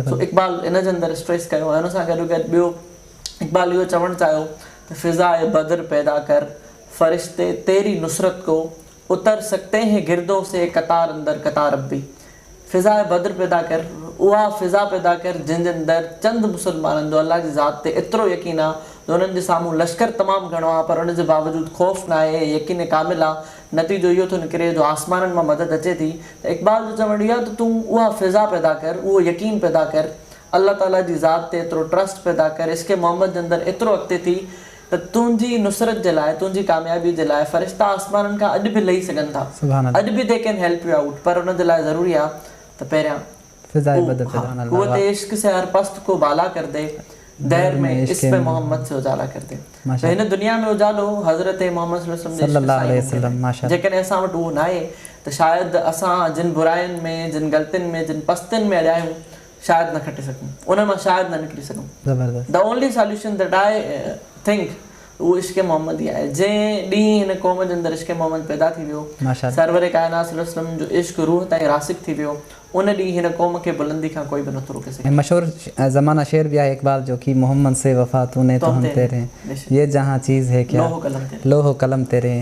سو اقبال ان جي اندر اسٽريس ڪيو ۽ ان سان گڏو گڏ ٻيو اقبال اهو چوڻ چاهيو ته فضاء بدر پيدا ڪر فرشتي تيري نصرت ڪو اتر سڪتي هين گردون سي قطار اندر قطار اب ڀي. فضاء بدر پيدا ڪر، اها فضا پيدا ڪر جنهن جي اندر چند مسلمانن جو الله جي ذات تي ايترو يقين آ جو انهن جي سامهون لشڪر تمام گهڻو آ پر ان جي باوجود خوف ناهي يقين ڪامل آ نتيجو اهو ٿو نڪري جو آسمانن مان مدد اچي ٿي ته اقبال جو چوڻ اهو آ ته تون اها فضا پيدا ڪر اهو يقين پيدا ڪر الله تعالي جي ذات تي ايترو ٽرسٽ پيدا ڪر عشق محمد جي اندر ايترو اڳتي ٿي ته تنهنجي نصرت جي لاء، تنهنجي ڪاميابي جي لاء فرشتا آسمانن کان اڄ به لهي سگهن ٿا، اڄ به they can help you out، پر ان جي لاء ضروري آهي ته پهريان اهو قوت عشق سي هر پست ڪو بالا ڪر the, دير ۾ اسم محمد سي اجالا ڪر the. ته هن دنيا ۾ اجالو حضرت محمد صلي الله عليه وسلم جي عشق سان ئي ممڪن آهي. جيڪڏهن اسان وٽ اهو ناهي ته شايد اسان جن براين ۾، جن غلطين ۾، جن پستين ۾ اڙيا آهيون، شايد نه کٽي سگهون ان مان شايد نه نڪري سگهون زبردست. The only solution that I think اهو عشق محمد ئي آهي جنهن ڏينهن هن قوم جي اندر عشق محمد پيدا ٿي ويو ماشاءالله. سرور ڪائنات صلي الله عليه وسلم جو عشق روح تائين راسخ ٿي ويو ان ڏينهن هن قوم کي بلندي کان ڪوئي به نٿو روڪي ۽ سگهي. مشهور زمانه شعر به آهي اقبال جو ڪي محمد سي وفا تو ني تو هم تيري هين بيشڪ يه جهان چيز هي ڪيا لوح و قلم تيري. لوح و قلم تيري هين.